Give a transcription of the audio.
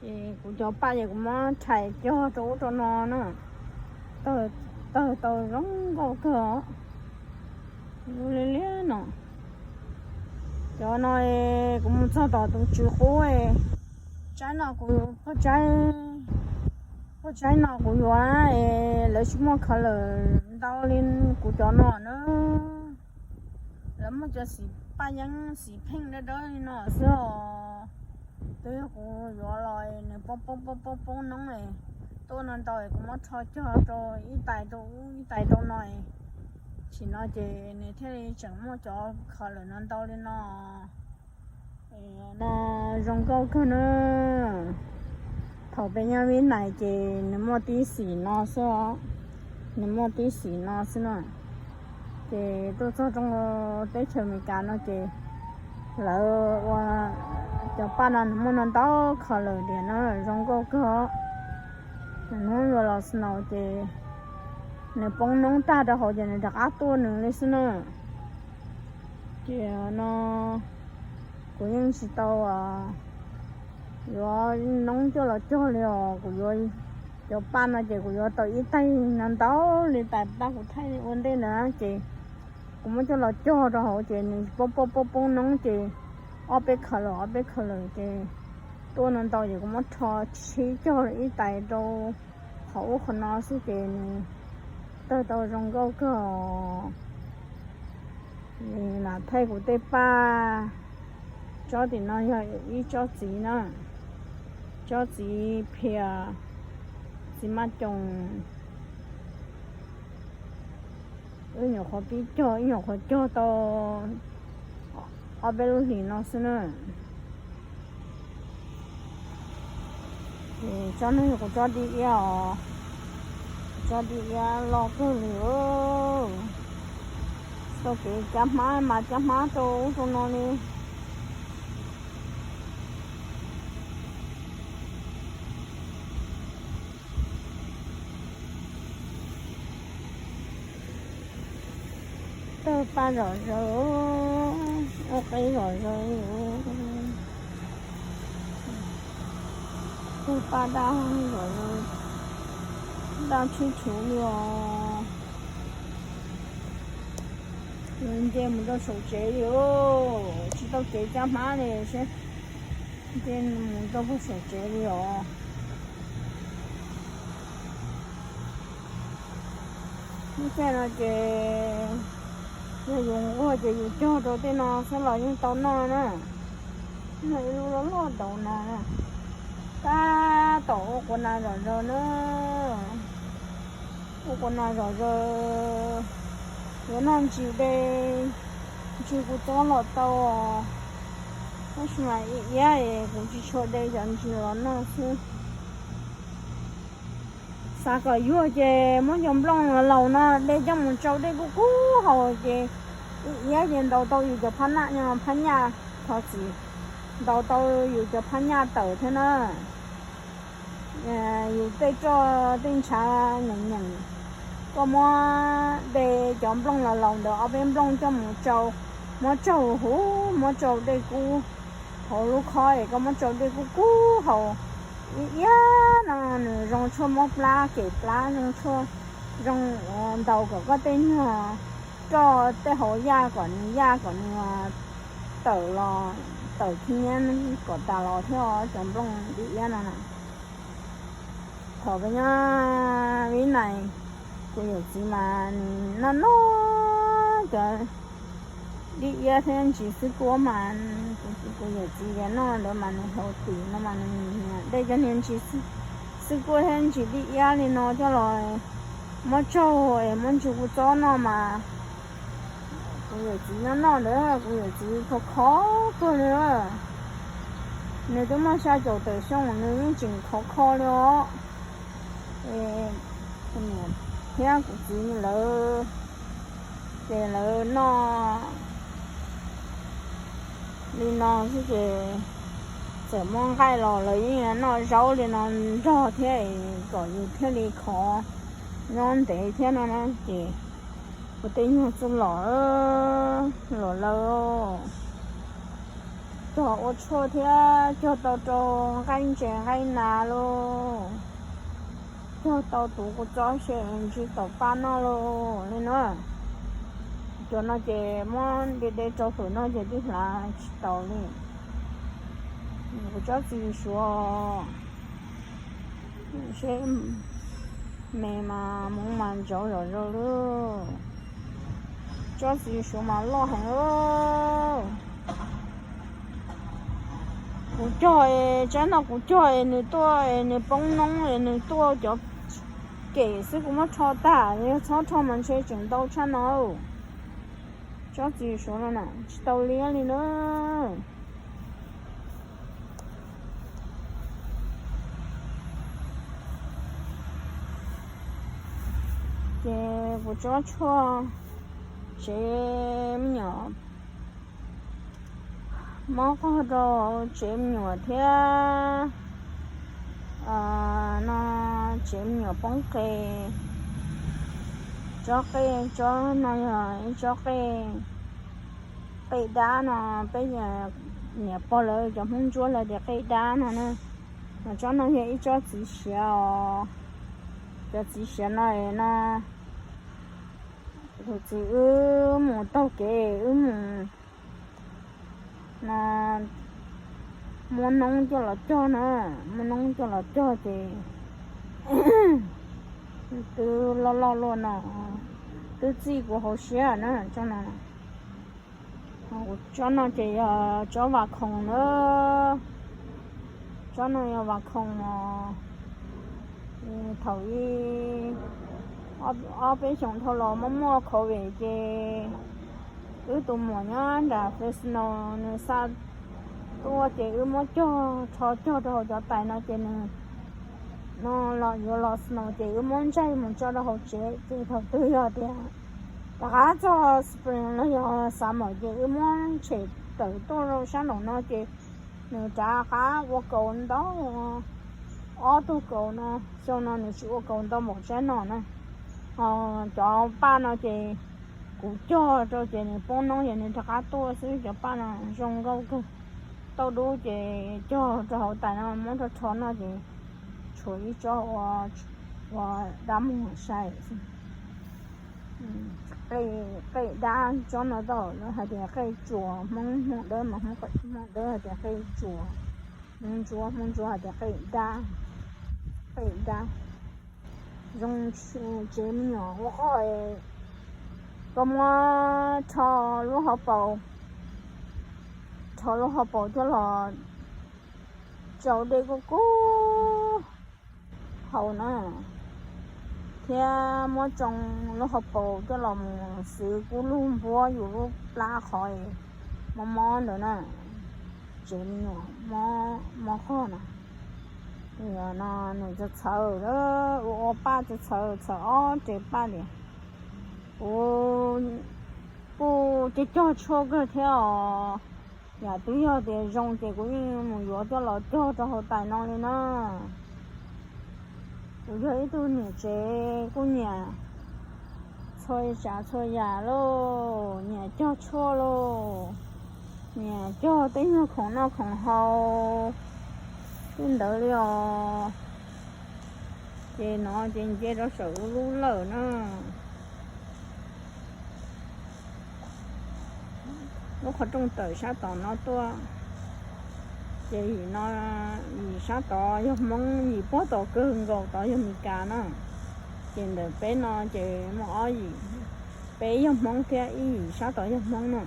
Ces kuv cov paj ces kuv muab rhais cog rau ub rau no na, tawg tau zoo nkauj kawg, zoo li liab no. Cov no kuv mus txog tom tus tswv qub, tsaib no kuv, paj tsaib no kuv yuav na, es lawv tsis muaj color ntau li kuv cov no na. Lawv muaj cov xim paj yeeb xim pheej dawb dawb li no xwb os. Twb yog kuv yuav los nws poob poob poob poob poob noob, tuaj no ntau es kuv muab rho cog rau ib tais rau ub ib tais rau no, tsim no ces nws thiaj li tseem muaj cov color no ntau li no. No zoo nkauj kawg na. Thaum peb nyob Vib Nais ces nws muaj tib xim no xwb os, nws muaj tib xim no xwb na. Ces tuaj txog rau teb chaws Amelikas no ces lawv ua cov paj no nws muaj no ntau color tiag na, zoo nkauj kawg os. Nws hnub yuav los snow ces nws poob noob tag rau hauv ces nws rov qab tuaj nws li xwb na. Ces no kuv yeej tsis tau yuav noob coj los cog li os. Kuv yuav cov paj no ces kuv yuav tau ib tais no ntau li tais paj kuv thaij ua ntej ntawd ces kuv muab coj los cog rau hauv ces nws poob poob poob poob noob ces ob peb color ob peb color ces tuaj no ntau ces kuv muab rho sib cog ib tais rau qhov ub qhov no xwb ces nws tawg tau zoo nkauj kawg os. Lam thaij kuv tej paj. Tsob tim no yog ib tsob txiv na, tsob txiv phias, txiv maj coos. Wb nyuam qhuav pib cog, wb nyuam qhuav cog tau ob peb lub hlis no xwb na. Ces tsob no yog kuv tsob dib iab os, tsob dib iab loj kawg li. Tau kev cab hmab mas cab hmab rau ub rau no li. Tawg paj zom zaws, ua qe zom zaws, tawg paj daj zom zaws, daj tshwb tshuv li os. Nce mus rau saum tsev li, tsis tau kev cab hmab li seb, nce mus rau puag saum tsev li os. Lub caij no ces yog yus nquag ces yus cog rau tej no xwb los yeej tau noj na. Noj ib lub loj loj daus no, tab tom ua quas nas zom zaws na. Ua quas nas zom zaws, yuav noj ntsis dej, ntsis kua txob los tau. Tab sis mas ib iab es kuv tsis tshua de cov ntsis los noj xwb. Xav kom yuag ces muab cov nplooj laus no de coj mus tsau dej kub kub haus ces ib iab ces ntaus tau yus cov phab nyaj, phab nyaj, thov txim, ntaus tau yus cov phab nyaj tawm thiab na. Yus tej roj tej ntshav nyeem nyeem, koj muab de cov nplooj laus laus ntawd ob peb nplooj coj mus tsau, muab tsaug huv, muab tsau dej kub hauv lub khob es koj muab tsau dej kub kub haus ib iab no, nws zoo tshuaj mob plab, kem plab, zoo tshuaj, zoo ntaus kom koj tej nyuag roj tej hauv yaj kom nws yaj kom nws tawm los, tawm khib nyiab kom tas los thiab cov nplooj dib iab no na. Thaum peb nyob Vib Nais, kuv yawm txiv mas nws noj noj cov dib iab thiab ntsis xwb kuab mas, kuv yawm txiv tias noj ntawd mas nws haus tim no mas nws dej cov niag ntsis xwb kuab thiab ntsis dib iab li no coj los muab tsaug es muab ntsis kua txob noj mas kuv yawm txiv noj noj ntawd kuv yawm txiv khov khov kawg li. Nws twb muaj xya caum tawm xyoo nws yeej tseem khov kho li os. Kuv niam thiab kuv txiv lawv ces lawv noj li no xwb ces txawm muaj nqaij los lawv yeej noj zaub li no nrog thiab kom yus thiaj li khov nyob ntev thiab no na ces kuv tej nyuag txuj lom, lom lawm. Cog ua tshuaj thiab cog tau rau nqaij ntses nqaij nas lauj. Cog tau tuv kuv txob se ntsib taum paj noj lauj li na. Cov no ces muab de de rau hawm no ces twb hlav tsis taus li. Kuv tsob txiv suav seb me mas hmoov mas ntsauv zom zaws lauj. Tsob txiv suav mas loj heev. Kuv cog es tsaib no kuv cog es nws tuaj es nws poob noob es nws tuaj cov kem xwb, kuv muab rho tag, yog txhob rho mas ntshe tseem ntau tshaj no. Tsob txiv suav no na tsis tau liab li na. Ces kuv tsob tshuaj tsev me nyuam, mob qog rau tsev me nyuam thiab no tsev me nyuam poob qe. Tsob qe, tsob no yog ib tsob qe, qe dab no, peb niam pog lawv cov Hmoob Ntsuab lawv tias qe dab no na. Mas tsob no yog ib tsob txiv siav os. Cov txiv siav no no, tus txiv wb mus taug kev wb mus no muab noob coj los cog na, muab noob coj los cog ces twb loj loj luaj no, twb txij kuv hauv siab na tsob no. Tsob no ces yog tsob vas khoom na, tsob no yog vas khoom os. Thaum ub ob peb xyoos dhau los muaj muaj covid ces wb tus muam nyob nram Fresno nws xa tuaj ces wb muab cog rho cog rau hauv cov tais no ces nws no los yuav los snow ces wb muab ntsaig mus tso rau hauv tsev ces thaum twg yog tias rov qab txog spring los yog summer ces wb muab tshem tawm tuaj rau sab nraum no ces nws rov qab ua kaus ntau, ob tug kaus no, xyoo no nws tsis ua kaus ntau npaum sab no na. Ho cov paj no ces kuv cog rau ces nws poob noob ces nws rov qab tuaj xwb, cov paj no zoo nkauj kawg. Tauj dub ces cog rau hauv tais no muab rho rho noj ces tshuav ib tsob ua dab muag sai xwb. Qe dab tsob no tau lawv hais tias qe tsuas, Hmoob Hmoob Dawb mas Hmoob Dawb hais tias qe tsuas, Hmoob Ntsuab Hmoob Ntsuab hais tias qe dab, qe dab. Zoo tsev me nyuam ua qoj, koj muab rho lub hauv paus, rho lub hauv paus coj los tsau dej kub kub haus na, thiab muab tsoo lub hauv paus coj los mus xwv kub lug npuab yus lub plab qhov mob mob ntawd na. Tsev me nyuam mob qoj na, no nws txawv txhawv, ua ua paj txawv txhawv, txhawv ob rev paj li. Kuv kuj cog cog tshuaj kawg thiab os. Yam twb yog tias zoo ces kuv yeej mus yuav coj los cog rau hauv tais no li na. Kuv yog ib tug niam tsev kuj nyiam txhua tsav txhua yam lauj, nyiam cog tshuaj lauj, nyiam cog tej nyuag khoom noj khoom haus tej ntawd li os. Ces no ces nce rau saum lub lawj na. Lub qhov rooj tawm sab tod no tuaj, ces yim no, yim sab tod yog Hmoob, yim puag tod kawg nkaus tod yog Meskas na. Ces ntawm peb no ces muaj ob yim, peb yog Hmoob thiab ib yim sab tod yog Hmoob na.